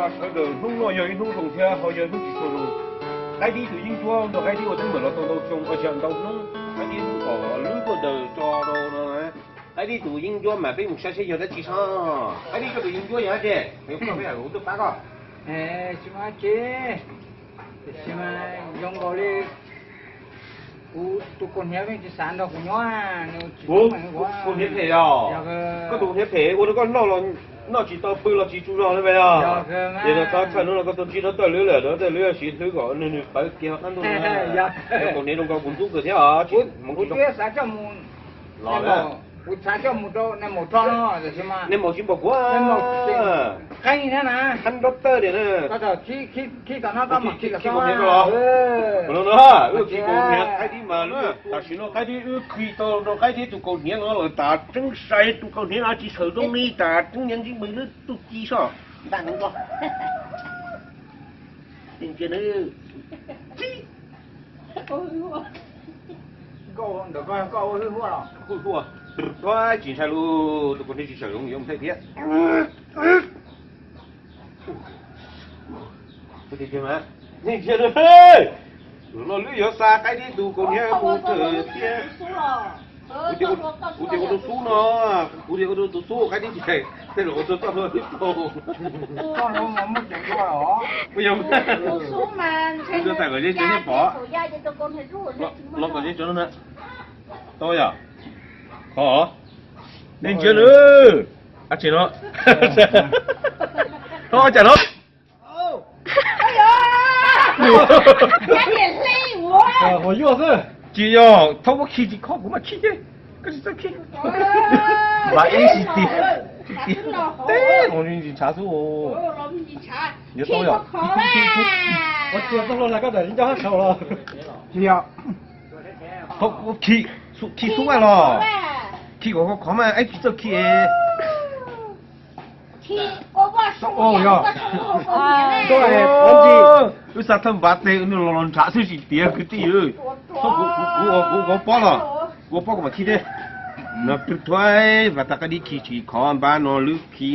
Sawv daws, hnub no yog ib hnub zoo thiab ho yog hnub tsis tshua zoo. Qaib Dib tus yeeb ncuab nrog Qaib Dib ua teeb meem los tau ntau xyoo, ua cas ntau hnub Qaib Dib lub tuaj daws tso rau no. Qaib Dib tus yeeb ncuab mas peb mus saib saib yog dab tsi soj. Qaib Dib, koj tus yeeb ncuab yog dab tsi? Peb hais kuv tuaj pab koj. Tsis muaj dab tsi, tiam sis mas zoo nkaus li kuv tus kaus hniav yeej tsis xav nrog kuv nyob. Kaus hniav phem os? Koj tus kaus hniav phem ua rau koj noj los noj tsis tau, pw los tsis tsaug zog li os. Ces no txhob txhawj, hnub no koj tuaj ntsib dab tawj lwb lawm, dab tawj lwb siv hlwb kom nws nws pawv kiag qab ntuj. Kaus hniav zoo nkaus kuv ntxub kawg thiab os. Kuv twb xav coj mus los, kuv xav coj mus rau nej maum tso no, nej maum tsis npaum kuv. Qeeb na, qeeb dab tawj tias na. Khib kaus hniav rau los. No no, wb khib kaus hniav Qaib Dib mas, tam sim no Qaib Dib wb khib tau rau Qaib Dib tus kaus hniav no lawm, tas tseeb sai tus kaus hniav no tsis sawv zoo li, tas tseeb nyob ntsib npawg lwb tug ci soj. Ntaj no nto. Ntsia na. Koj ua hwj huaj los? Hwj huaj tsis ntshai lus, tus kaus hniav tsis sawv zoo yuav mus thaij thiab. Nej ntsia na, no lwb yuav xa Qaib Dib tus kaus hniav mus tawm thiab. Kuv tias ua rau xub no, kuv tias ua rau tus xub, Qaib Dib tias tej zaum ua rau txoj hlua xwb tau. Ua yog, tus xub mas ntshe tawm kom zeb cov nej pom, los kom zeb cov no na. Tau yom? Qhov, nej ntsia na. Ab tsi no, thaub cas no. Tsis yog, thaub muab khi tsis khob kuv mas khi thiab, koj tsis txawj khi. Vam ib tsis tiag, tsis tiag, teb no me ntsis ntshav xwb. Yuav tau yom? Ua txuas txoj hlua ntawm koj ntawm nco hab saud los? Tsis yog. Thaub khi, khi xub mas los, khi kom khov khov mas ib tsis txawj khi. Yog, wb xa thawj npav tes nws los los nrhav xwb tsis tiav kwv tij. Kuv ua pob los, kuv ua pob kuv mam khi thiab. No rwg thuab, Vam tas Qaib Dib khi tsis khov npav no lwb khi.